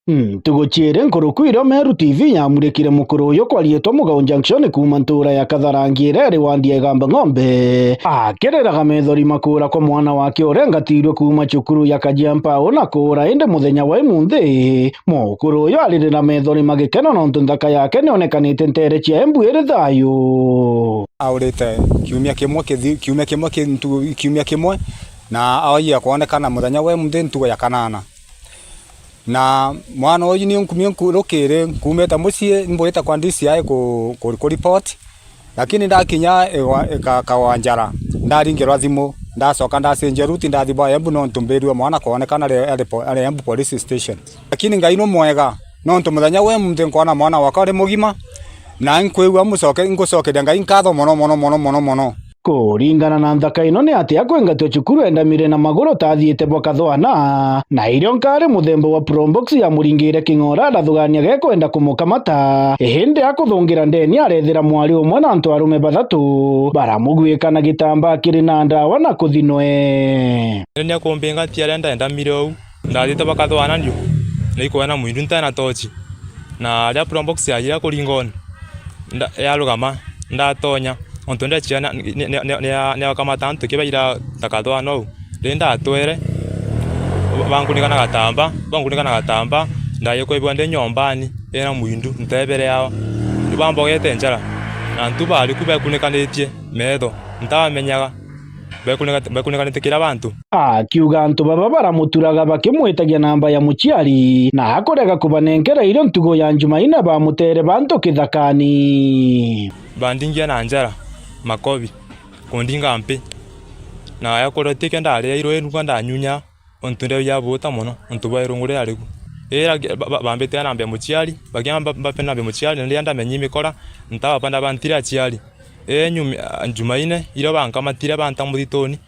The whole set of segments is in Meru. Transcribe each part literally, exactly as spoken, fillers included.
Ntugu ciiri nkuruku irio Meru T V yamurikire mukuru uyu kwariitwa Mugau Junction kuuma ntuura ya Katharangi iria iri wandi ya Igamba Ng'ombe, akiriraga methori makuura kwa mwana wake uria ngatirwe kuuma cukuru ya Kajiampau na kuura, indi muthenya wa imunthi, mukuru uyu aririra methori magikena nontu nthaka yake nionekanite nteere cia Embu iri thayu. Aurite kiumia kimwe kithi-, kiumia kimwe ki-, ntugu, kiumia kimwe, na aoyia kwonekana muthenya wa imunthi ntugu ya kanana. Na mwana uyu ni nkumie nku-, rukiri, nkuumite mucii, imburite kwa D C I ku-, ku-, ku report. Lakini ndakinya iwa-, ika-, Kawanjara, ndaringirwa thimu, ndacoka ndacenjia route, ndathi bwa Embu, nontu mbirue mwana kwonekana ari, ari po-, ari Embu Police Station. Lakini Ngai ni mwega, nontu muthenya wa imunthi nkwona mwana wakwa ari mugima, na nkwigua mucoke-, nkucokeria Ngai nkatho mono, mono, mono, mono, mono. Kuringana na nthaka ino, ni ati akwingatwa cukuru endamire na maguru ta athiite bwa kathwana, na irio nkari muthemba wa Probox yamuringire king'ora, arathugania gekwenda kumukamata, indi akuthungira ndeni arethira mwari umwe na antu arume bathatu, baramugwika na gitambaa kiri na ndawa na kuthinwe. Ni akumbingatia aria ndendamire uu. Ndathiite bwa kathwana ndiu, na ikwona mwindu ntae na tochi. Na riria Probox yaajire kuringoni, nda-, yarugama, ndatonya, ontu ndechia ni, ni, ni, ni, ni, niakamata antu kibaira ta kathwana uu. Riria ndatwere, bankunika na gatamba, bankunika na gatamba, ndaja kwebua ndi nyombani, ina mwindu, ntebere yao. Bambogete njara, na antu bari ku bekunikanitie metho, ntabamenyaga. Bekunika-, bekunikanite kira bantu. Akiuga antu baba baramuturaga bakimwitagia namba ya muciari, na akurega kubanenkera irio ntugu ya Njumaine bamutere bantu kithakani. Bandingia na njara, makobi, kundinga mpi. Na ya kuria tike ndaria irwe nugwa ndanyunya, ontu ndio ya buta mono, ontu bwa irungu riria riku. Ira ba-, ba-, bambite namba ya muciari, bakiamba ba-, bapenda namba ya muciari, na riria ndamenyi mikora, ntabapanda bantire aciari. Ee, nyumi-, a, Njumaine, irio bankamatire banta muthituni,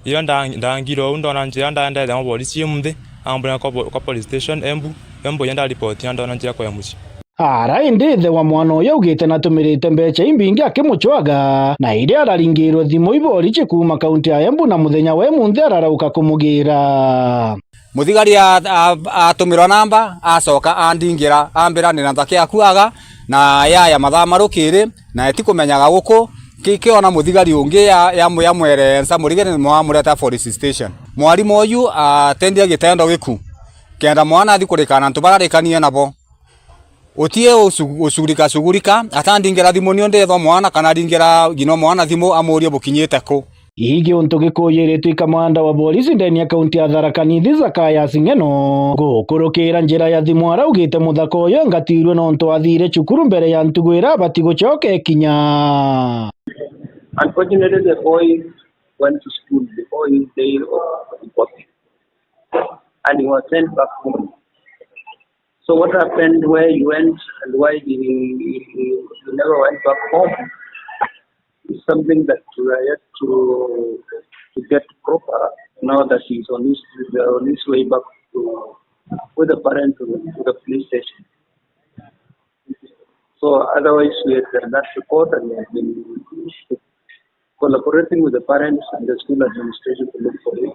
irio nda-, ndangire uu, ndona njira ndaenda ethira borisi imunthi, ambura kwa bo-, kwa police station, Embu, Embu ya ndaripoti na ndona njira kwaya mucii. Ara indi ithe wa mwana uyu augite natumirite mbecha imbingi akimuchwaga, na iria araringirwe thimu iborisi kuuma kaunti ya Embu, na muthenya wa imunthi ararauka kumugira. Muthigari a-, a-, atumirwa namba, acoka andingira, ambira, "Nina nthaka yaku aga, na yaya mathaa ma rukiri, na etikumenyaga guku." Ki-, kiona muthigari ungi ya, ya mwe-, ya mwere nsa murigere, ni mwamureta police station. Mwarimu uyu atendie gitendo giku, kenda mwana athi kurikana antu bararikanie nabo. Utie usu-, ucugurika cugurika, atandingira thimu nio ndethwa mwana, kana aringira ngino mwana thimu amurie bukinyite ku. Igi untu gikuyiritwe i kamanda wa borisi ndeni ya kaunti ya Tharaka Nithi, Zacharias Ng'eno, gukurukira njira ya thimu araugite muthaka uyu engatirwe nontu athire cukuru mbere ya ntugu iria abati gucoka ekinya. Unfortunately, the boy went to school before his day of reporting, and he was sent back home. So what happened, where he went, and why he, he, he never went back home is something that we are yet to, to get proper now that he's on his, on his way back to, with the parents to, to the police station. So otherwise, we had done that report and we have been collaborating with the parents and the school administration to look for him.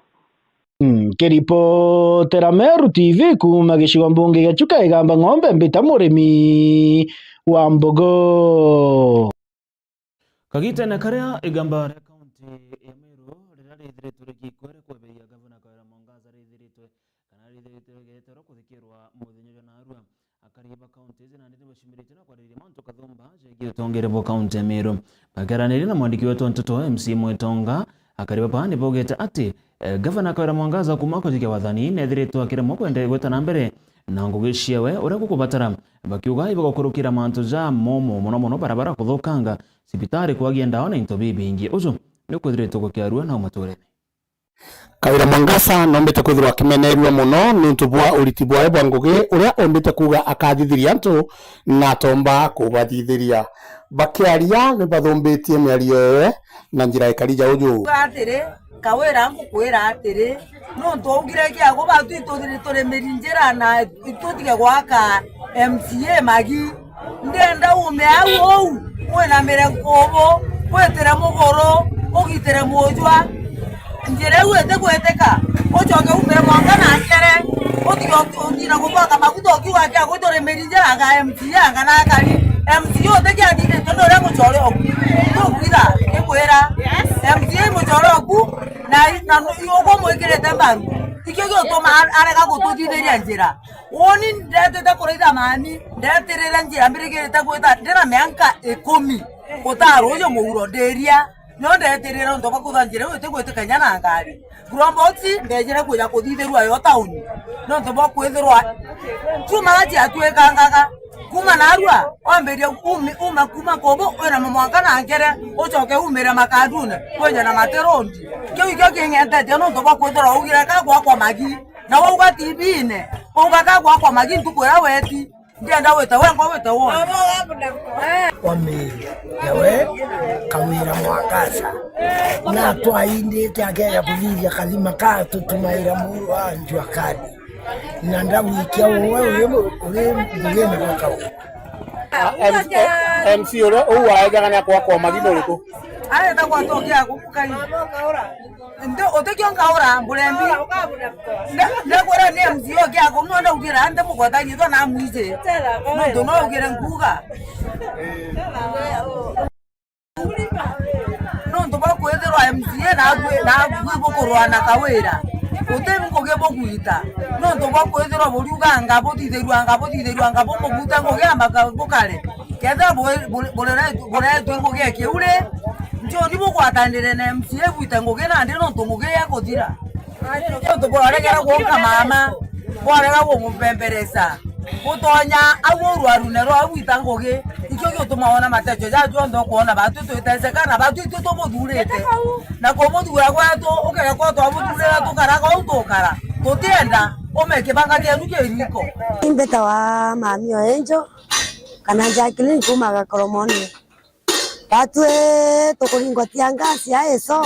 Mm, nkiripotera Meru T V kuuma gicigo mbunge gia Chuka Igamba Ng'ombe, mbita Murimi wa Mbogo. Kagitene karia igamba ria kaunti ya Meru riria rithiritwe rigikwere kweberia Gavana Kawira Mwangaza rithiritwe kana rithiritwe rigeterwa kuthikirwa muthenya jwa narua, akari ba kaunti ici nandi nibacumiritie na kwariria mantu kathumba jegii utongere bwa kaunti ya Meru. Bakiaraniria na mwandiki wetu wa nteto M C Mwetonga, akari baba nibaugite ati, eh, Gavana Kawira Mwangaza kuuma kujikia wathani nethiritwe akiremwa kwende gwita na mbere na ngugi ciewe uria gukubatara, bakiuga ibagukurukira mantu ja momo mono mono, barabara kuthukanga, cibitari kwagia ndawa na into bibingi. Uju ni kwithiritwe gukiarua na umaturene. Kawira Mwangaza noombite kwithirwa akimenerua mono niuntu bwa uriti bwawe bwa ngugi uria oombite kuuga akathithiria antu na atomba kubathithiria. Bakiaria, ni bathumbitie miario yewe na njira ikari ja uju. Atiri, Kawira, ngukwira atiri, nuntu waugire kiagu batu ituthiri turi mirinjira na itutige gwaka M C A magi. Ndienda uume au uu, winamire nkubu, witire muguru, ugitire mujwa. Njira iu itigwitika, ucoke umire mwanka na nkere, utige uthina guthonga maguta ukiuga kia gwiturimiria njira anga M C A anga na akari. M C A utikiathithitue ni uria mucore oku. Tukwira, ikwira. M C A i mucore oku, na, na ukumwikirite mbaru. Ikio giutuma arega gututhithiria njira. Uuni ndetite kuraitha mami, ndetirire njira mbirigirite gwita ndina mianka ikumi. Gutaruuja muuro ndiria, nio ndetirire untu bwa kwithwa njira iu itigwitikania na ngari. Probox ndejire kwija kuthithirua yo tauni, nontu bwa kwithirwa chuma ciatuikangaga. Kuma narua, wambiria umi-, uma kuma kubu, wina mwanka na nkere, ucoke umire makandune, kwija na matirundi. Kiu ikio kingentetie nontu bwa kwithirwa ugire ka gwakwa magi. Na wauga T V-ine, wauga ka gwakwa magi ntuku iria weti, ndienda wite wengwa wite wona. Wa miri, nawe Kawira Mwangaza, na twaindite akeja kuthithia kathima ka tutumaira muru wa njuakani. Na ndagwikia uwe uri mu-, uri mbugine gwa Kawira. M C uu uu waejaga ni akwa kwa magina uriku? Areta gwatogia gukukai. Nde utikio nkaura mburembi. Nde, ndekwira ni M C A ukia kumu ndaugira nde mugweta gitwa na mwije. Nontu no ugire nkuga. Nontu bwa kwithirwa M C A na agwi-, na agwi bukurwana Kawira. Uti ngugi bugwita. Nontu bwa kwithirwa buriuganga, buthithirwanga, buthithirwanga, bumugute ngugi amba ka-, bukare. Kethira bu-, bu-, burere-, buretwe ngugi ya kiu ri, njoni bugwatanire na M C A bwite ngugi nandi nontu ngugi ya kuthira. Nontu bwaregera gwonka mama, bwarega gumubemberesa. Gutonya au urwarune rwa gwita ngugi, ikio giutuma wona matecho ja jonthe ukwona batu twiteseka na batu itwi tumuthurite. Na kumuthura gwetu, ukega kwa twamuthurira tukaraga uu tukara. Tutienda ume kibanga kienu kiriko. Imbetawa Mami Oenjo, kana Jacqueline kuma Gakoromoni. Batwi tukuringwa tia ngasi ya iso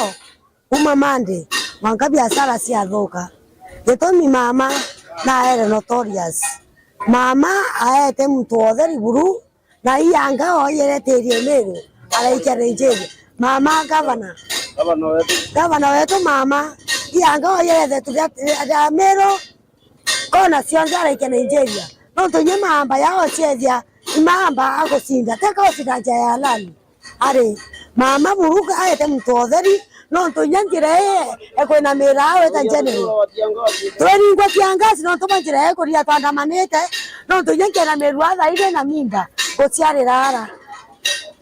kuma Monday, mwanka biashara ciathuka. Gitumi mama naere notorious. Mama aete muntu wothe riburu, na ianga oire tirie Meru, araikia Nigeria. Mama gavana. Gavana wetu. Gavana wetu mama, ianga oire thetu ria, ria, ria Meru, kona cionthe araikia Nigeria. Nontu inya maamba yao ciethia, ni maamba agucinda, teka ucinda njia ya halali. Ari, mama buru aete muntu otheri, nontu inya njira ii ekwinamira aweta njene. Twiringwa kiangasi nontu bwa njira ii kuria twandamanite, nontu inya nkiinamirua thairi na mimba, guciarira ara.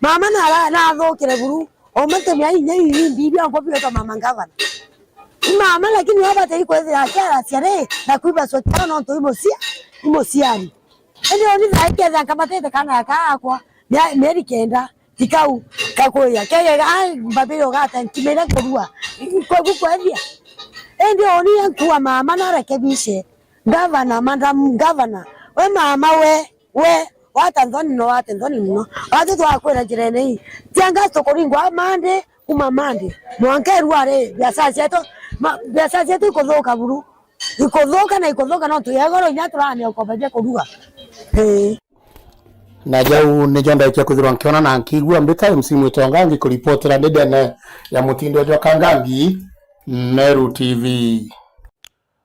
Mama nara-, nathukire buru, ume ntumia inya irimbi bionthe bietwa mama ngavana. Ni mama, lakini we abatei kwithira akiaracia ri, na kwibacwa kiao nontu i mucia-, i muciari. Indi uni thaa ikethira nkamatite kana gaka gakwa, mia-, mieri kenda, tikau, kakuya, kegega, ai, mbabiri ugata, nkimire kurua, kwebu kwethia. Indi uni nkua mama narekebishe. Gavana, madam gavana, we mama we, we, wata nthoni no, wate nthoni muno. Watu twakwira njirene ii. Tianga tukuringwa Monday, kuma Monday. Mwanka irua ri, biashara cietu, ma-, biashara cietu ikuthuka buru. Ikuthuka na ikuthuka nontu ya igoro inya turania ukomba bia kuruga. Ii. Na jau nijo ndaikia kwithirwa nkiona na nkiigua mbita M C Mwitonga ngikuripotera ndi ndene ya mutindo jwa Kangangi, Meru T V.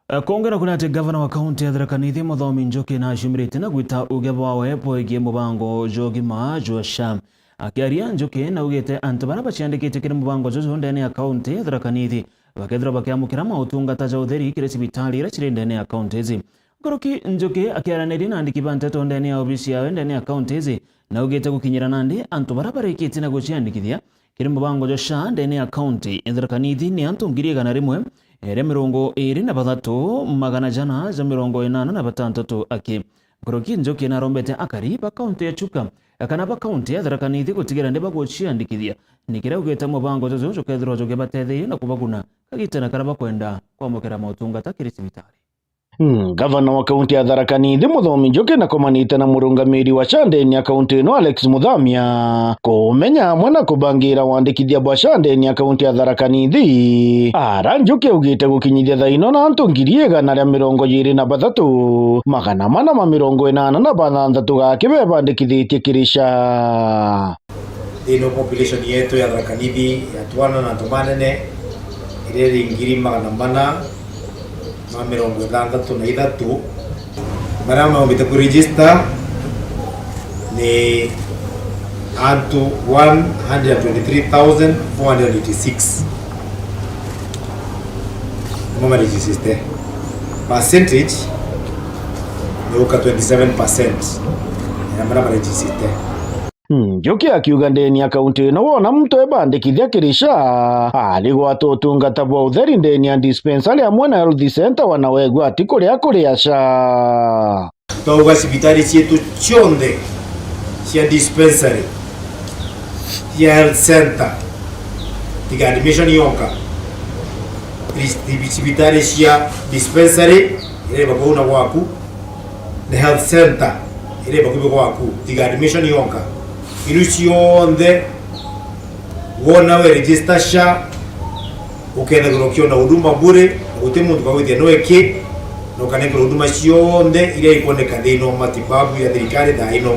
Eh, kwongera kuri ati gavana wa kaunti ya Tharaka Nithi Muthomi Njuki naciumirite na gwita uge bwawe bwegie mubango jwa ugima jwa SHA. Akiaria, Njuki naugite antu baria baciandikitie kiri mubango juju ndene ya kaunti ya Tharaka Nithi bakethirwa bakiamukira mautungata ja utheri kiri cibitari iria ciri ndene ya kaunti iji. Nkuruki Njuki akiaraniria na andiki ba nteto ndene ya obisi yawe ndene ya kaunti iji, naugite gukinyira nandi antu baria barikitie na guciandikithia kiri mubango jwa SHA ndene ya kaunti ya Tharaka Nithi ni antu ngiri igana rimwe ria mirongo iri na bathatu, magana jana ja mirongo inana na batantatu aki. Nkuruki Njuki narombete akari ba kaunti ya Chuka kana ba kaunti ya Tharaka Nithi gutigira ndi baguciandikithia, ni kiria augite mubango juju jukethirwa jukibatetheria na kubaguna kagitene karia bakwenda kwamukira motungata kiri cibitari. Mm, gavana wa kaunti ya Tharaka Nithi Muthomi Njuki nakomanite na murungamiri wa SHA ndene ya kaunti ino Alex Muthamia kumenya amwe na kubangira wandikithia bwa SHA ndene ya kaunti ya Tharaka Nithi. Ara Njuki augite gukinyithia thaa ino na antu ngiri igana ria mirongo iri na bathatu, magana mana ma mirongo inana na bathanthatu gaki bebandikithitie kiri SHA. Thiini wa population yetu ya Tharaka Nithi ya twana na antu banene, Iri ngiri magana mana ma mirongo ithanthatu na ithatu. Maria maumbite ku register ni antu one hundred twenty-three thousand four hundred eighty-six. Nimo maregister. Percentage ni uka twenty-seven percent ya maria maregister. Njuki akiuga ndeni ya kaunti ino, wona muntu ebandikithia kiri SHA, arigwata utungata bwa utheri ndeni ya dispensary amwe na health centre, wana wegua ati kuria kuria SHA. Twauga cibitari cietu cionthe cia dispensary, cia health centre, tiga admission yonka, cibitari cia dispensary iria ibakuuna gwaku, na health centre iria ibakubi gwaku, tiga admission yonka. Iru cionthe wona we register SHA, ukethagirwa ukiona huduma bure, na guti muntu kagwitia noe ki, na ukanenkerwa huduma cionthe iria ikwoneka thiini wa matibabu ya thirikari thaa ino,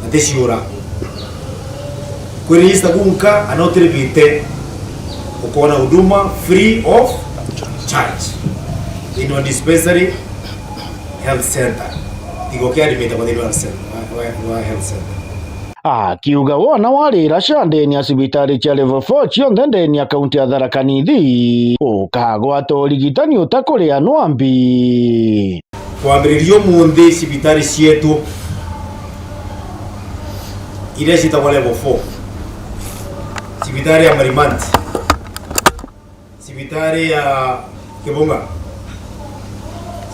na ti ciura. Kwi register gunka, ana utiribite, ukona huduma free of charge thiini wa dispensary, health centre. Tiga ukiarimite kwa thiini wa health centre, wa, wa, wa health centre. Akiuga wona warira SHA ndeni ya cibitari cia level four cionthe ndeni ya kaunti ya Tharaka Nithi, ukagwata urigitani utakurianwa mbi. Kwambiriria umunthi, cibitari cietu iria ciitagwa level four, cibitari ya Marimanti, cibitari ya Kibunga,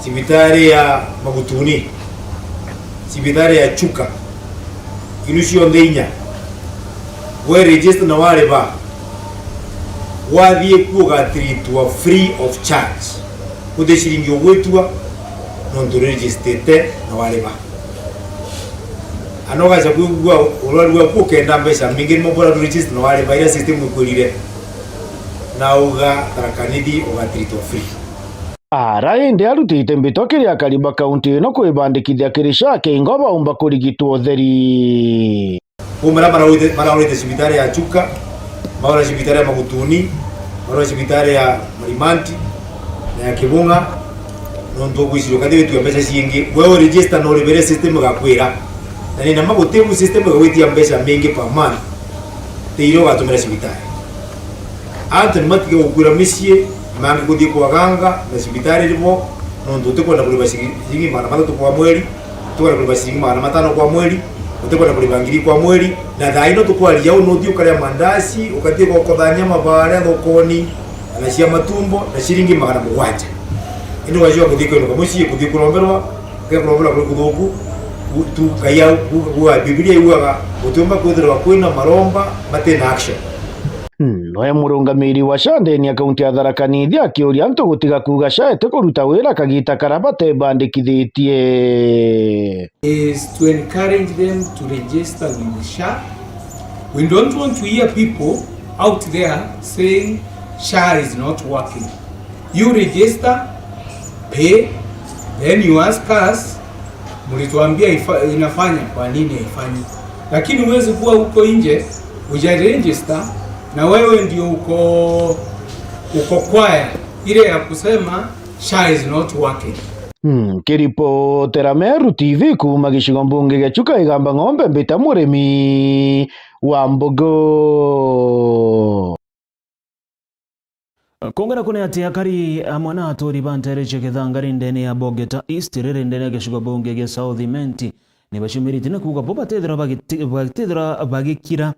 cibitari ya Magutuni, cibitari ya Chuka, iru cionthe inya, we register na wariba, wathii ku ugatreatwa free of charge. Guti ciringi ugwitua nontu uregistrite na wariba. Ana ugacha kwigua urwaru bwaku ukenda mbeca mbingi, nimo bora register na wariba iria system ikwirire. Na uga Tharaka Nithi ugatreatwa free. Ara indi arutite mbitwa kiri akari ba kaunti ino kwibandikithia kiri SHA kingo baumba kurigitwa utheri. Kwou maria maraurite, maraurite cibitari ya Chuka, maura cibitari ya Magutuni, maura cibitari ya Marimanti na ya Kibunga, nontu ugwiciria ukathithua mbeca ciingi, we uregister na uribire system igakwira. Na ni nama guti bu system igagwitia mbeca mingi per month, ti iria ugatumira cibitari. Antu ni matige gukwira micii, mangi kuthii kwaganga na cibitari ribo, nontu utikwenda kuriba ciringi magana mathatu kwa mweri, utikwenda kuriba ciringi magana matano kwa mweri, utikwenda kuriba ngiri kwa mweri, na thaa ino tukwaria uu nuthii ukaria mandaci, ukathii gokotha nyama baria thokoni, na cia matumbo, na ciringi magana mugwanja. Indi wacoka kuthii kwinuka mucii, kuthii kuromberwa, Gekuromberwa kuri kuthuku, ku-, tu, Ngai au, ku-, kuuga, Bibilia iugaga, gutiumba kwithirwa kwina maromba matina action. Noe murungamiri wa SHA ndeni ya kaunti ya Tharaka Nithi akiuria antu gutiga kuuga SHA itikuruta wira kagita karia batebandikithitie. Is to encourage them to register with SHA. We don't want to hear people out there saying SHA is not working. You register, pay, then you ask us, mlituambia ifa-, inafanya, kwa nini haifanyi? Lakini huwezi kuwa huko nje, huja register, na wewe ndio uko, uko kwaya ile ya kusema SHA is not working. Nkiripotera Meru T V kuuma gicigo mbunge gia Chuka Igamba Ng'ombe, mbita murimi wa mbogo. Kongera kune ati akari amwe na aturi ba ntere cia Githangari ndene ya Bogeta East riri ndene ya gicigo bunge gia South Imenti ni baciumiritie na kuuga bo batethirwa bagiti-, batethirwa bagikira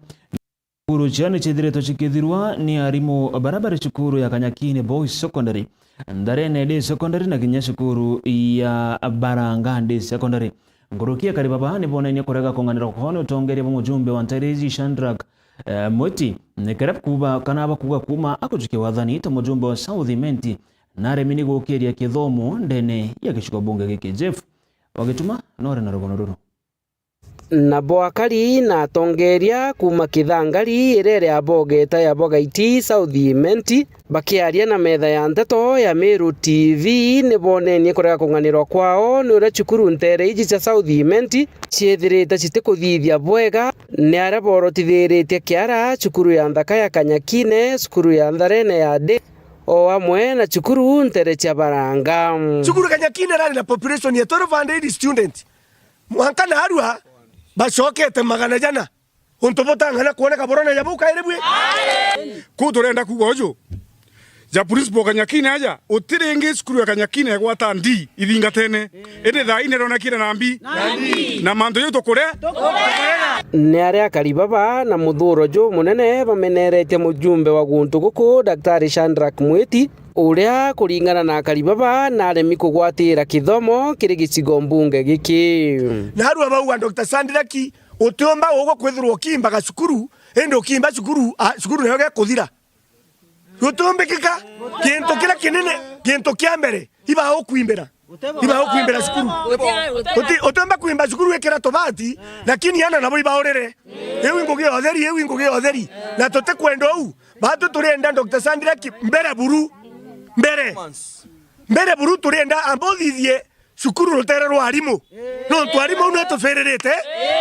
cukuru ciao ni ciithiritwe cikithirwa ni arimu baria bari cukuru ya Kanyakine Boys Secondary, Ntharene Day Secondary na kinya cukuru ya Baranga Day Secondary. Nkuruki akari baba ni bonenie kurega kung'anirwa kwao ni utongeria bwa mujumbe wa ntere iji Shadrack eh, Mwiti, ni kiria kuuba kana bakuuga kuuma akujukia wathani ta mujumbe wa South Imenti, naremi ni gukiria kithomo ndene ya gicigo bunge giki. Jeff Wagituma nore na rugono ruru. Nabo akari na atongeria kuuma Kithangari, irere ya Bogeta ya Bogaiti, South Imenti, bakiaria na metha ya nteto ya Meru T V, ni bonenie kurega kung'anirwa kwao ni uria cukuru ntere iji cia South Imenti ciithirite citikuthithia bwega. Ni aria borotithiritie kiara cukuru ya nthaka ya Kanyakine, cukuru ya Ntharene ya Day, o amwe na cukuru ntere cia Baranga. Cukuru Kanyakine irari na population ya twelve hundred student. Mwanka naarua bacokete magana jana. Untu butang'ana kwoneka burona ja bukairi bwi. Ku turenda kuuga uju, ja principal Kanyakine aja, uti ringi cukuru ya Kanyakine igwata ndi ithingatene. Indi thaa ii nironekire na mbi. Na mantu jau tukure. Ni aria akari baba na muthuro jumunene bameneretie mujumbe wa guntu guku, Daktari Shadrack Mwiti, uria kuringana na akari baba naremi kugwatira kithomo kiri gicigo mbunge giki. Narua bauga Doctor Shadrack, utiumba ugwe kwithirwa ukimbaga cukuru, indi ukimba cukuru, a, cukuru nayo gekuthira. Gutiumbikika. Gintu kiria kinene, gintu kia mbere, iba ukwimbira. Iba ukwimbira cukuru. Uti-, utiumba kwimba cukuru wikira tubati, lakini ana nabo iba urire. Iu i ngugi ya utheri, iu i ngugi ya utheri. Na tutikwenda uu. Batu turienda Doctor Shadrack mbere buru. Mbere. Mbere buru turienda amba uthithie cukuru rutere rwa arimu. Nontu arimu au nitufiririte,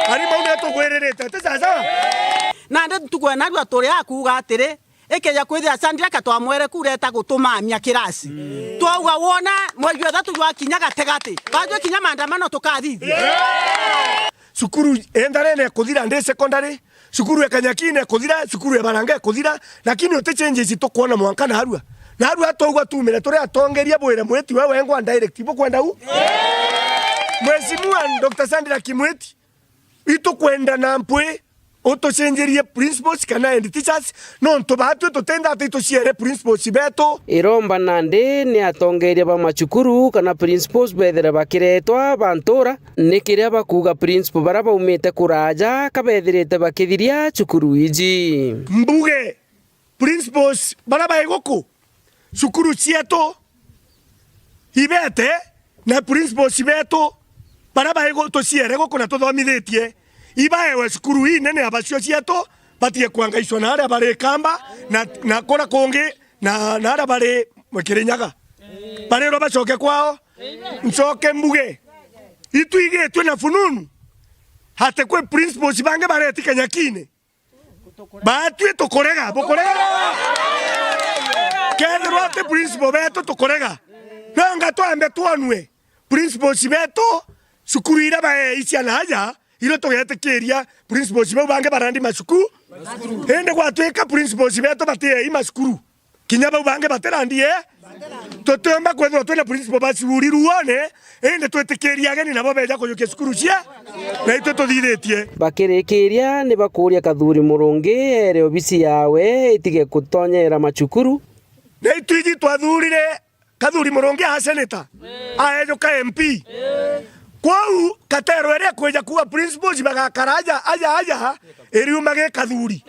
arimu au nitugwiririte. Ti sawa? Nandi ntuku ya narua turi a kuuga atiri, ikeja kwithira Shadrack twamwere kureta gutumamia kirasi. Twauga wona mweri jwa ithatu jwakinya gatigati, bajwe kinya maandamano tukathithia. Cukuru e Ntharene ikuthira ndi secondary, cukuru e Kanyakine ikuthira, cukuru e Baranga ikuthira, lakini uti changes tukwona mwanka narua. Narua twaugwa tumire turi atongeria bwire Mwiti we wengwa direct bukwenda u? Mheshimiwa Doctor Shadrack Mwiti, itukwenda na mpwi utucenjerie principals kana head teachers, nontu baatwi tutenda ati ituciere principals betu. Iromba nandi ni atongeria ba macukuru kana principals bethire bakiretwa ba ntura, ni kiria bakuuga principal baria baumite kuraja ka bethirite bakithiria cukuru iji. Mbuge, principals baria bai guku, cukuru cietu ibete, na principals betu baria bai gu-, tuciere guku na tuthomithitie, ibaewe cukuru inene ya bacio cietu, batige kwangaicwa na aria bari Kamba, na, na kuria kungi, na, na aria bari Kirinyaga. Barirwa bacoke kwao. Ncoke mbuge, itwigitwe na fununu ati kwi principals bangi bareti Kanyakine. Baatwi tukurega, bukurega. Kethirwa ati principal betu tukurega, nonga twambe twonue principals betu cukuru iria baei ciana aja, irio tugetikiria principals bau bangi barandi macukuru. Indi gwatwika principals betu batiei macukuru, kinya bau bangi batirandie. Tutiumba kwithirwa twina principal ba ciburi ruone, indi twitikirie ageni nabo beja kujukia cukuru cia, na itwi tuthithitie. Bakirikiria, ni bakuuria Kathuri Murungi ere obisi yawe itige gutonyera macukuru. Na itwiji twathurire Kathuri Murungi a senator, aejuka M P. Kwou Katero iria ikwija kuuga principals bagakara aja, aja, aja, iriuma gi Kathuri.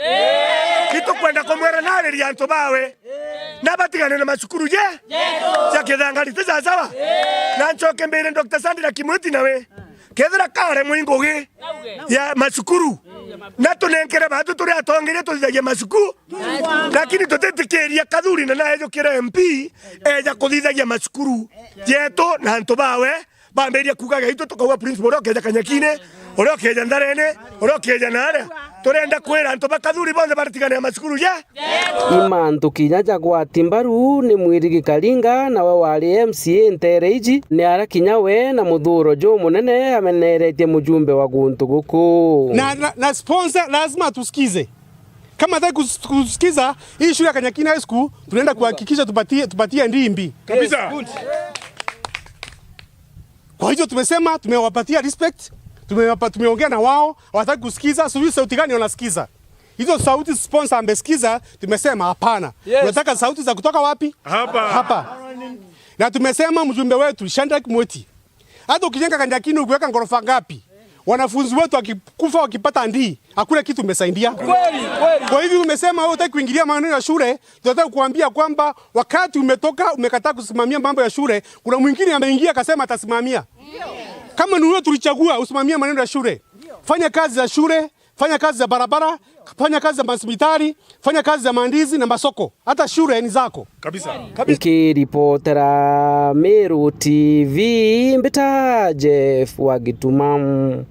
Itukwenda kumwira nariria antu bawe, na batigane na macukuru je ja kithangari, ti sawa sawa? Na ncoke mbire Doctor Shadrack Mwiti nawe, kethira karemwe i ngugi ya macukuru, na tunenkere batu turi atongeria tuthithagia macukuru, lakini tutitikiria Kathuri na naejukire M P eja kuthithagia macukuru jetu na antu bawe. Bambiria kuuga gaitu tukauga principal uria ukeja Kanyakine, uria ukeja Ntharene, uria ukeja naria. Turenda kwira antu ba Kathuri bonthe baritigane na macukuru je. I mantu kinya ja gwati mbaru ni Mwirigi Karinga, nawe wari M C A ntere iji, ni ara kinya we na muthuro jumunene ameneretie mujumbe wa guntu guku. Na, na, na sponsor lazima tusikize. Kama hataki kus-, kusikiza, hii shule ya Kanyakine High School tunaenda kuhakikisha tupatie, tupatie ndimbi. Kabisa. Kwa hivyo tumesema, tumewapatia respect, tumewapa-, tumeongea na wao, hawataki kusikiza, sijui sauti gani wanasikiza. Hizo sauti sponsor amesikiza, tumesema hapana. Yes. Tunataka sauti za kutoka wapi? Hapa. Hapa. Na tumesema mjumbe wetu, Shadrack Mwiti, hata ukijenga Kanyakine, ukiweka ghorofa ngapi, wanafunzi wetu wakikufa, wakipata ndii, hakuna kitu umesaidia. Kweli, kweli. Kwa hivyo umesema wewe hutaki kuingilia maneno ya shule, tunataka kukuambia kwamba wakati umetoka, umekataa kusimamia mambo ya shule, kuna mwingine ameingia akasema atasimamia. Kama ni wewe tulichagua usimamie maneno ya shule, fanya kazi za shule, fanya kazi za barabara, fanya kazi za mahospitali, fanya kazi za mandizi na masoko. Hata shule ni zako. Kabisa. Nkiripotera Meru T V, mbita Jeff wa Gituma.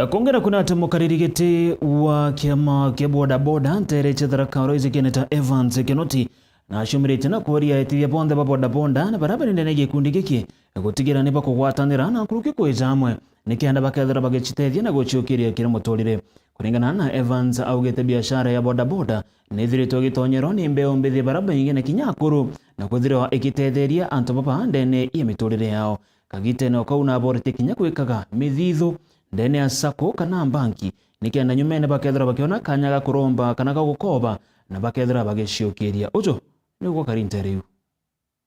Kungera kuna ati mukariri giti wa kiama kia boda boda ntere cia Tharaka Royce Kenneth Evans Kinoti naciumiritie na kuuria etithia bonthe ba boda boda na baria bari ndene ya gikundi giki gutigira ni bakugwatanira na nkuruki kwija amwe nikenda bakethira bagicitethia na guciukiria kiri muturire. Kuringana na Evans, augite biashara ya boda boda ni ithiritwe igitonyerwa ni mbeu mbithi baria baingi na kinya akuru, na kwithirwa igitetheria antu baba ndene ya miturire yao. Kagitene o kau naboretie kinya gwikaga mithithu ndene ya sacco kana mbanki, nikenda nyumene bakethirwa bakiona kanya ga kuromba kana ga gukoba na bakethirwa bagiciukiria. Uju niguo kari ntere iu.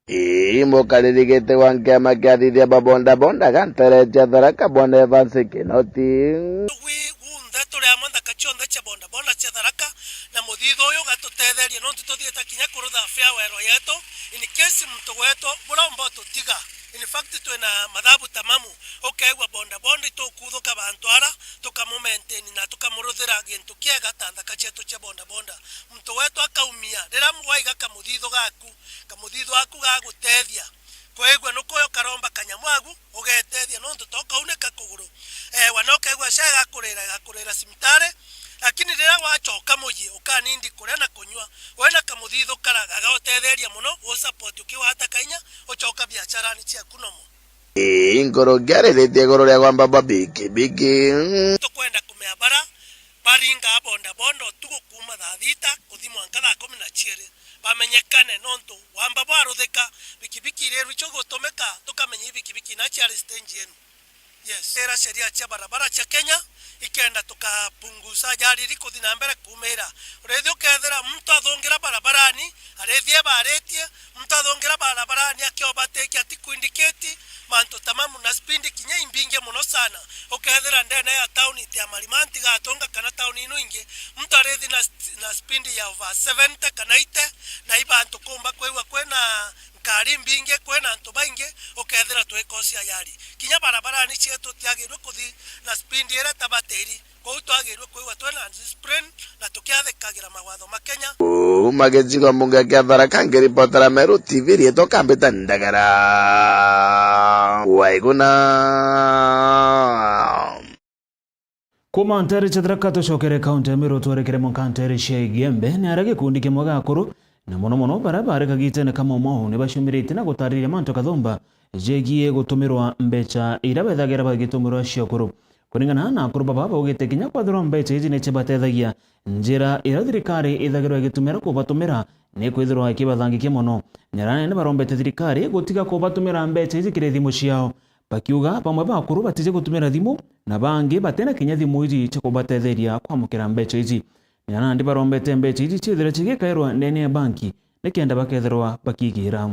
Ii, mukaririgite wa nkiama kia athithia ba boda boda ga ntere cia Tharaka, Bwana Evans Kinoti. Gwi gunthe turi amwe nthaka cionthe cia boda boda cia Tharaka, na muthithu uyu ugatutetheria nontu tuthiite kinya kurutha fare wero yetu, in case muntu wetu buraumba ututiga. In fact, twina mathabu tamamu. Ukeegua boda boda itukuthuka bantu ara, tukamumaintain na tukamuruthira gintu kiega ta nthaka cietu cia boda boda. Muntu wetu akaumia, riria waiga kamuthithu gaku, kamuthithu gaku gagutethia kwigua nukuya ukaromba kanyamu agu, ugetethia nontu to kaunika kuguru. Ewa, na ukeegua cia igakurira, igakurira cibitari, lakini riria wacoka mucii, ukanindi kuria na kunyua, wina kamuthithu kara gagagutetheria mono, gusupport ukigwata kainya, ucoka biacharani ciaku nomo. Ii, nkoroki ariritie iguru ria gwamba bwa bikibiki. Tukwenda kumea bara baringaa boda boda utuku kuuma thaa thita kuthi mwanka thaa kumi na ciiri bamenyekane, nontu wamba bwaruthika, bikibiki irirwi cio gutumika, tukamenya i bikibiki na ciari stage yenu. Yes. Ira sheria cia barabara cia Kenya, ikenda tukapunguza ajali iri kuthi na mbere kuumira. Urithi ukethira muntu athungira barabarani, arithi ebaritie, muntu athungira barabarani akiovertake ati kuindicate mantu tamamu na speed kinya imbingi mono sana. Ukethira ndene ya tauni iti ya Marimanti gatunga kana tauni ino ingi, muntu arithi na st-, na speed ya over seventy kana eighty, na i bantu kumba kwigua kwina nkari mbingi, kwina antu baingi, ukethira twikosia ajali. Kinya barabarani cietu tutiagirwe kuthi na speed iria itabatiri. Kwou twagirwe kwigua twina discipline na tukiathikagira mawatho ma Kenya. Kuuma gicigo mbunge kia Tharaka, ngiripotera Meru T V, riitwa Kambita Ndagara. Waiguna. Kuuma nteere cia Tharaka tucokere kaunti ya Meru, twerekere mwanka nteere cia Igembe, ni aria gikundi kimwe gia akuru, na mono mono baria bari kagitene ka Mau Mau, ni baciumiritie na gutariria mantu kathumba jegie gutumirwa mbecha iria bethagira bagitumirwa cia akuru. Kuringana na akuru baba, baugite kinya kwethirwa mbecha iji ni cibatethagia, njira iria thirikari ithagirwa igitumira kubatumira ni kwithirwa ikibathangikia mono. Nyarane ni barombete thirikari gutiga kubatumira mbecha iji kiri thimu ciao, bakiuga bamwe ba akuru batiji gutumira thimu na bangi batina kinya thimu iji cia kubatetheria kwamukira mbecha iji. Na nandi barombete mbecha iji ciithirwe cigikairwa ndene ya banki nikenda bakethirwa bakiigira.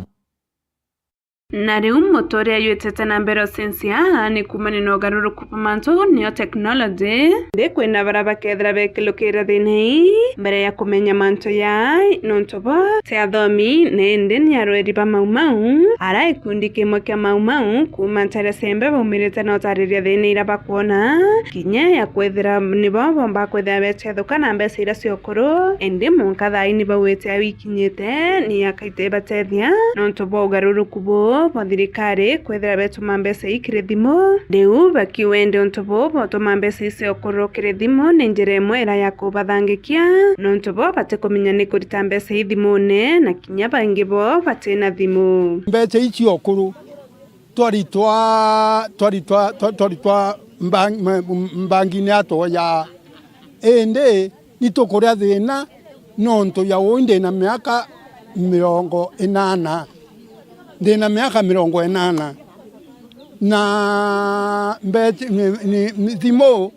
Na riu muturia yutite na mbere ucenjia ni kuumania na ugaruruku bwa mantu, niyo technology. Ndi kwina baria bakethira bekilukira thina ii mbere ya kumenya mantu jaa, nontu bo ti athomi, na indi ni arweri ba Mau Mau, ara gikundi kimwe kia Mau Mau kuuma ntere cia Igembe baumirite na utariria thina iria bakwona, kinya ya kwithira nibo bomba kwithira becethuka na mbeca iria cia ukuru, indi mwanka thaa ii ni bauite au ikinyite, ni akaite ibatethia nontu bwa ugaruruku buu bwa thirikari kwithira betuma mbeca ii kiri thimu. Riu bakiuga indi untu buu bwa utuma mbeca ii cia ukuru kiri thimu ni njira imwe iria ya kubathangikia, nontu bo batikumenya ni kurita mbeca ii thimune, na kinya baingi bo batina thimu. Mbeca ii cia ukuru twaritwa, twaritwa, twa-, twaritwa mbang-, m-, m-, mbangine atwoya. Indi ni tukuria thina nontu ya uu ndi na miaka mirongo inana. Ndi na miaka mirongo inana. Na mbeti-, ni, ni, ni thimu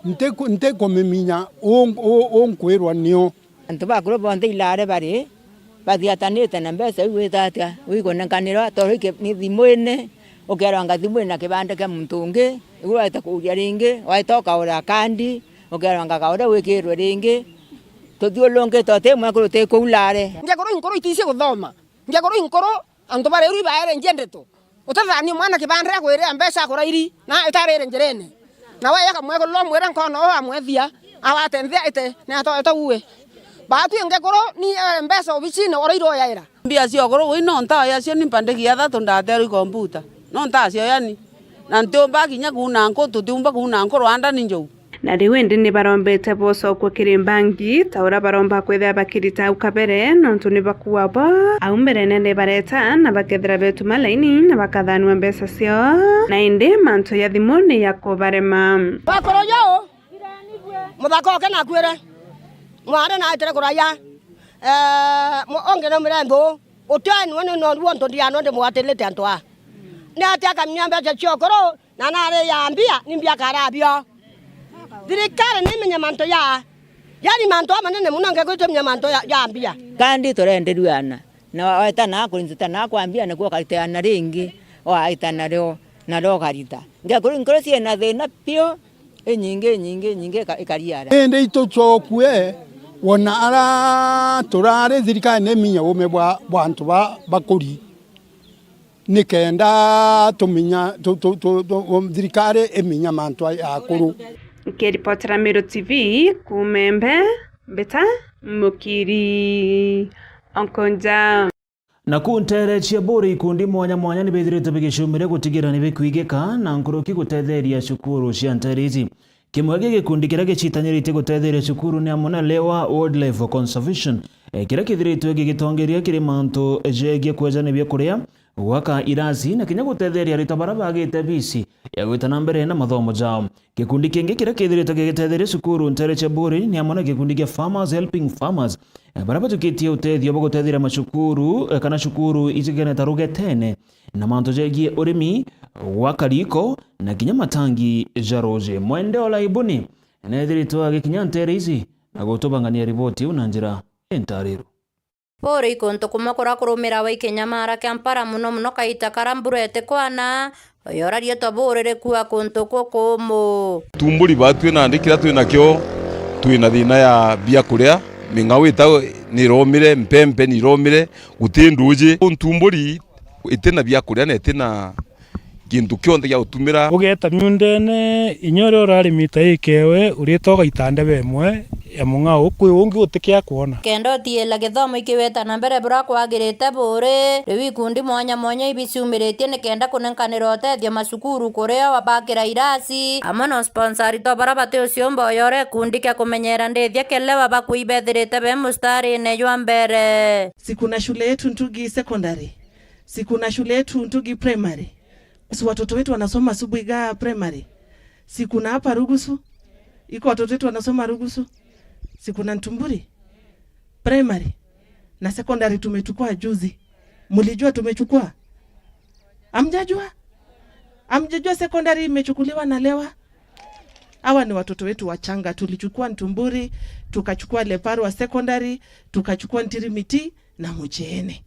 ntiku-, ntikumiminya u-, u-, unkwirwa nio. Antu bakuru bonthe ilaare bari bathiatanite na mbeca iu wita atia? Wikunenkanirwa toro iki ni thimuine, ukeerwa anga thimuine na kibande kia muntu ungi, igu waita kuuria ringi, waita ukaura kandi, ukeerwa anga kaura wikirwe ringi. Tuthiurungite uti mwekuru uti kuu laare. Ngekuru inkuru itisi guthoma. Ngekuru inkuru antu barirwi baere njia ndeto. Utethania mwana kibande akwirira mbeca akurairi, na itarire njirene. Na we akamwegurira umwire nkono uu amwethia, awate nthi aite, ni atoete uwe. Baatwi ngekuru ni, eh, mbeca obicine uraire uyaira. Mbia cia ukuru ui no ntaya cio ni mpandikia ithatu ndaterwa i komputa. No ntacio yani. Na ntiumba kinya kuuna nku, tutiumba kuuna nku rwanda ni njou. Na riu indi ni barombete bocokua kiri mbangi, ta uria baromba kwithira bakirita au kabere, nontu ni bakuua bo au mberene ni bareta, na bakethira betuma laini, na bakathanua mbeca ciao, na indi mantu ya thimu ni ya kubarema. Bakuru juu, muthaka uke nakuire, mwari naitire kuraya, eh, mu-, ungi naumire nthu, uti niwe ni noru untu ndiano ndimwatirite antu aa. Ni atia akamenya mbeca cia ukuru, na nari ya mbia, ni mbia kara bio. Thirikari ni imenye mantu ya, yani mantu amanene muno nge gwitumia mantu ya, ya mbia. Kandi turenderua ana, na waeta na kuri nzita na kwambia na kuo karita ana ringi, waita nario, nario karita. Nge kuri nkuru ciina thina piu, inyingi, inyingi, inyingi ika-, ikariara. Indi itucokue, wona ara turari thirikari ni imenye uume bwa, bwa antu ba, bakuri. Nikenda tuminya, tu, tu, tu, tu, thirikari iminya mantu ya akuru. Nkiripotera Meru T V kuuma Embe, Mbita Mukiri, Onkonja. Na kuu nteere cia Buuri, ikundi mwanya mwanya ni bithiritwe bigicumiria gutigira ni bikwigika na nkuruki gutetheria cukuru cia nteere ici. Kimwe gia gikundi kiria gicitanyiritie gutetheria cukuru ni amwe na Lewa Wildlife Conservation, eh, kiria kithiritwe gigitongeria kiri mantu jegie kwejania biakuria, gwaka irasi na kinya gutetheria aritwa baria bagite bisi ya gwita na mbere na mathomo jao. Gikundi kingi kiria kithiritwe gigitetheria cukuru nteere cia Buuri ni amwe na gikundi gia Farmers Helping Farmers, eh, baria bajukitie utethio bwa gutetheria macukuru, eh, kana cukuru iji kigeneta rugetene na mantu jegie urimi, gwaka riiko, na kinya matangi ja ruuji. Mwende Olaibuni neethiritwe agikinya nteere ici na gutubangania riboti iu na njira intaariru. Buuri i kuntu kumwe kuria kurumirawa i kinyamara kia mpara, muno muno kaita karia mbura itikwana, uyu urarietwa Buuri rikua kuntu kukumu. Ntumburi batwi nandi kiria twi nakio, twi na thina ya biakuria, ming'au ita ni iromire, mpempe ni iromire, guti nduuji. Ntumburi iti na biakuria na iti na gintu kionthe gia gutumira. Ugeeta miundene, inya uria urari mita ikewe, urita ugaita ndebe imwe ya mung'ao, kwi ungi utikia kwona. Kenda utiila githomo ikiweta na mbere buria kwagirite Buuri, riu ikundi mwanya mwanya ibiciumiritie nikenda kunenkanira utethio macukuru kuria wabakira irasi, amwe na usponsor aritwa baria bati uciumba uyu uria ikundi kia kumenyera ndithia kia Lewa bakui bethirite be mustarine jwa mbere. Si kuna shule yetu Ntugi Secondary? Si kuna shule yetu Ntugi Primary? Si watoto wetu wanasoma Subuiga Primary? Si kuna hapa Rugusu? Iko watoto wetu wanasoma Rugusu? Si kuna Ntumburi Primary na Secondary tumechukua juzi? Mlijua tumechukua? Amjajua? Amjajua Secondary imechukuliwa na Lewa? Hawa ni watoto wetu wachanga. Tulichukua Ntumburi, tukachukua Leparwa Secondary, tukachukua Ntirimiti na Mucheene.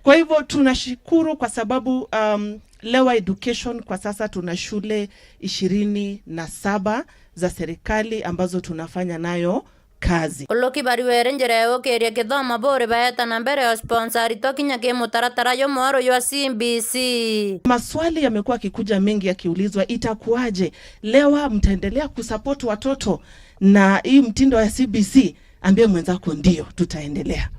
Kwa hivyo tunashukuru kwa sababu, um, Lewa Education kwa sasa tuna shule ishirini na saba za serikali ambazo tunafanya nayo kazi. Uluki bariwere njira ya gukiria kithomo Buuri baeta na mbere ya sponsor aritwa kinya ki mutaratara jumweru jwa C B C. Maswali yamekuwa yakikuja mengi yakiulizwa, itakuwaje? Lewa mtaendelea kusupport watoto na hii mtindo ya C B C? Ambia mwenzako, ndio, tutaendelea.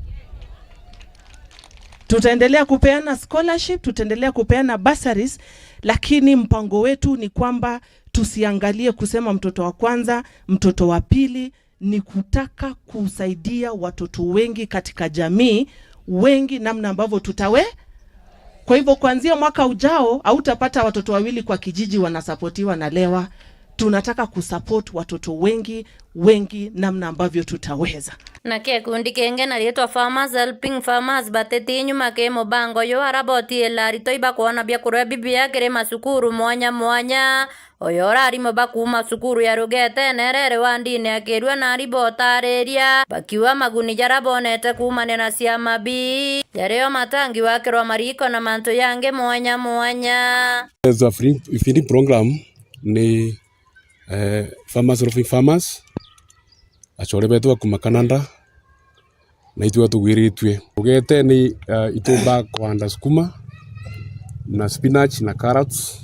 Tutaendelea kupeana scholarship, tutaendelea kupeana bursaries, lakini mpango wetu ni kwamba tusiangalie kusema mtoto wa kwanza, mtoto wa pili, ni kutaka kusaidia watoto wengi katika jamii, wengi namna ambavyo tutawe. Kwa hivyo kuanzia mwaka ujao, hautapata watoto wawili kwa kijiji wanasapotiwa na Lewa. Tunataka kusupport watoto wengi, wengi namna ambavyo tutaweza. Na gikundi kingi na riitwa Farmers Helping Farmers batiti nyuma ki mubango uyu, aria botiila aritwa ibakwona biakuria bibia kiri macukuru mwanya mwanya. Uyu urarimwe ba kuuma cukuru ya Rugetene riri wandine akirua na ari botariria bakiuga maguni jaria bonete kuumania na ciama bii, jario matangi, wakirwa mariiko na mantu jangi mwanya mwanya. As a free feeding program ni, eh, Farmers Helping Farmers, achore betu ba kuuma Canada, na itwe tugwiritue. Ugete ni, eh, itumba kwanda sukuma na spinach na carrots,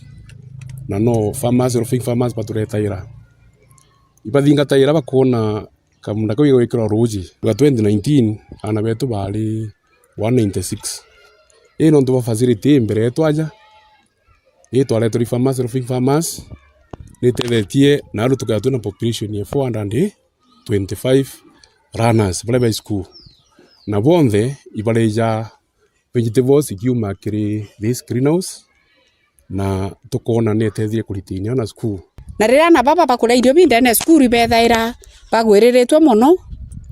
na no Farmers Helping Farmers baturetaira. Ibathingataira bakwona kamunda kau igwikirwa ruuji. Ga twenty nineteen, aana betu baari one ninety-six. Ii nontu bwa facility ii mbere yetu aja, Ii twaretwe ni Farmers Helping Farmers, ni itethetie na andu tukaa twina population ya four hundred twenty-five runners baria bai school. Na bonthe ibarija vegetables ikiuma kiri this greenhouse, na tukoona ni etethire kurita inya na cukuru. Na riria ana baba bakuria irio bindene cukuru, ibethaira bagwiriritwe mono,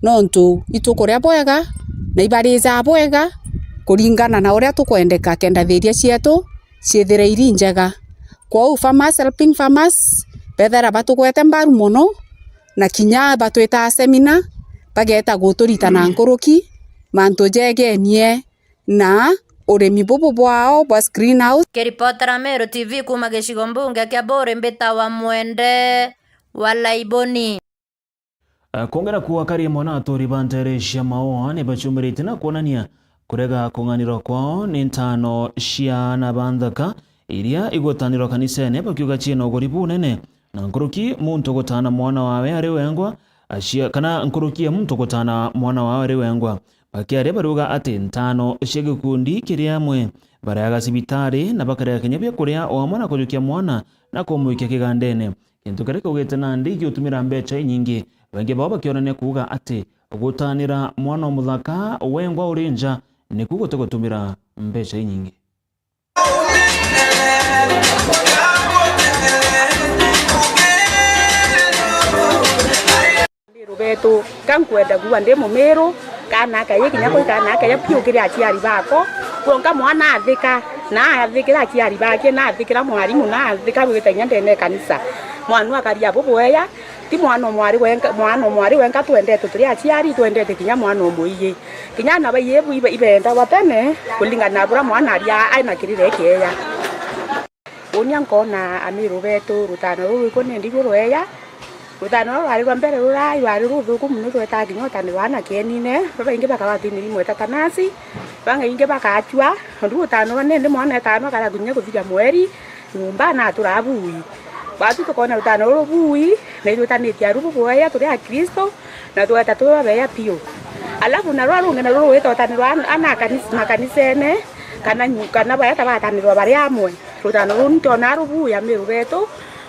nontu itukuria bwega na ibarijaa bwega kuringana na uria tukwendeka, kenda thiria cietu ciithire iri njega. Kwou Farmers Helping Farmers bethaira batugwete mbaru mono, na kinya batwitaa semina, bageeta guturita na nkuruki mantu jegenie na urimi bubu bwao bwa greenhouse. Kiripotera Meru T V kuuma gicigo mbunge kia Buuri, mbitawa Mwende wa Laiboni. Kwongera kuo, akari amwe na aturi ba nteere cia Maua ni bacumirite na kwonania kurega kung'anirwa kwao ni ntaano cia aana ba nthaka iria igutaanirwa kanisene, bakiuga ciina uguri bunene, na nkuruki muntu gutaana mwana wawe ari wengwa, acia-, kana nkuruki ya muntu gutaana mwana wawe ari wengwa. Bakiaria bariuga ati ntaano cia gikundi kiri amwe bareaga cibitari na bakarega kinya biakuria o amwe na kujukia mwana na kumwikia kigandene. Gintu kiria kiugite nandi giutumira mbecha inyingi, baingi bao bakionania kuuga ati gutaanira mwana o muthaka wengwa uri nja niku gutigutumira mbecha inyingi. Amiru betu, ka nkwenda kuuga ndi Mumiru, kaana kaye kinya kwi kaana kaye piu kiri aciari bako, kwonka mwana athika, na athikira aciari bake, na athikira mwarimu, na athika gwita kinya ndene ya kanisa. Mwana akaria bubwega, ti mwana o mwari wenka, mwana o mwari wenka twendete turi aciari, twendete kinya mwana o muiji. Kinya ana baiye bu ibe-, ibendagwa tene, kuringana na buria mwana aria aina kirire kieya. Uuni nkoona Amiru betu, rutano ruru rwiku ni ndirwo rweya. Rutano ruru rwari rwa mbere rura-, rwari ruthuku mono, rwetaa kinya utani rwa ana kienine, babaingi bakagwatwa i mirimo itatanasi, bangaingi bakachua. Nontu rutano rwa nindi mwana etaanwa akara kinya kuthiria mweri nyumba na aturaa bui. Baatu tukoona rutano ruru bui, na irutanitie aru bubwega turi Akristo, na tweta twi babeya piu. Alafu na rwa rungi na ruru rwita utani rwa ana, ana kanis-, makanisene, kana nyu-, kana baria ta batanirwa bari amwe. Rutano ruu ntiona rubuya Amiru betu.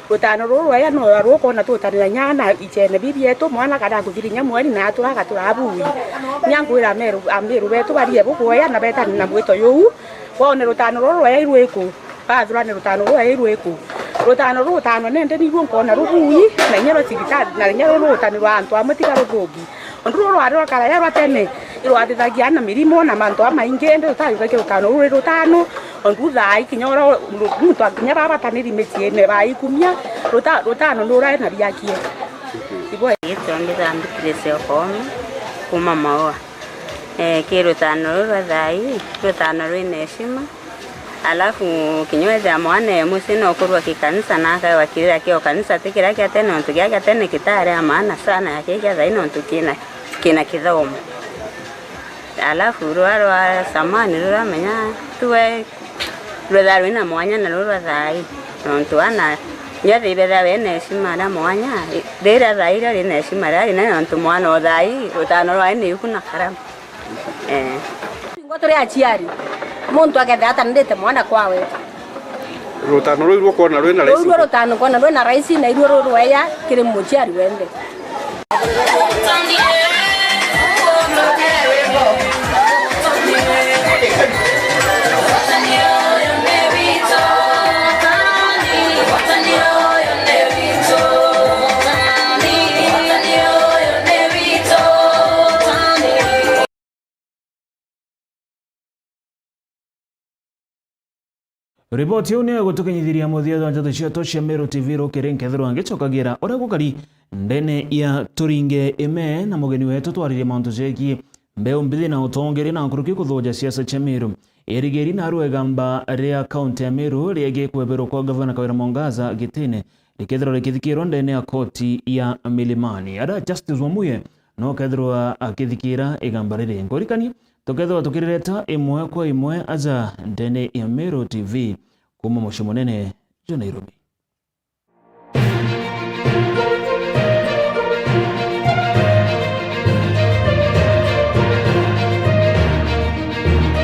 Rutano ruru rweya no rwa rukoona tutanira nyana ichene bibietu, mwana kada kuthirinya mweri na atura agatura abuwi. Nya nkwira Amiru, Amiru betu barie bubwega na betane na mwito yuu. Boone rutano ruru rweya irwiku, bathurane rutano ruru rweya irwiku. Rutano rutano nende nirwo nkoona rubuwi, na inya rwa cibitari, na inya ruru rutanirwa antu amwe tiga ruthuki. Untu ruru rwari rwa karaya rwa tene, irwatithagia na mirimo na mantu jamaingi, indi rutari rweke rutano ruri rutano. Untu thaa ii kinya uria muntu akinya baa bataniri miciine baikumia, ruta-, rutano nurae na biakie. Ibo. Gitwa ngitha mbitire cia ukome kuma Maua. Eh, ki rutano ruru rwa thaa ii, rutano rwina heshima. Alafu kinya wethira mwana e mucii no kurua kikanisa na akaewa kiria kio kanisa ti kiria kia tene, untu kiria kia tene kitari a maana sana ya kii kia thaa ii nontu kina, kina kithomo. Alafu rua rwa samani ruramenya tuwe rwethaa rwina mwanya na ruu rwa thaa ii, nontu ana nyonthe ibethagwa ina heshima na mwanya, i-, riria thaa ii rio rina heshima riria rinene nontu mwana o thaa ii rutano rwae ni iku na karamu. Eh. Ngo turi aciari, muntu akethira atanirite mwana kwawe. Rutano ruu irwo kwona rwina ruu raisi. Irwo rutano kwona rwina raisi, na irwo rurweya kiri muciari wenthe. Riboti iu niyo igutukinyithiria muthia jwa nteto cietu cia Meru T V rukiri, nkethirwa ngicokagira uria gukari ndene ya Turinge Ime na mugeni wetu twaririe mantu jegie mbeu mbithi na utongeria na nkuruki kuthuja siasa cia Meru. Irigiri na rwegamba ria kaunti ya Meru riegie kweberwa kwa gavana Kawira Mwangaza gitine rikethirwa rikithikirwa ndene ya koti ya Milimani. Ara Justice Wamuye no kethirwa akithikira igamba riri. Nkurikanie, tukethirwa tukirireta imwe kwa imwe aja ndene ya Meru T V kuma mucii munene jwa Nairobi.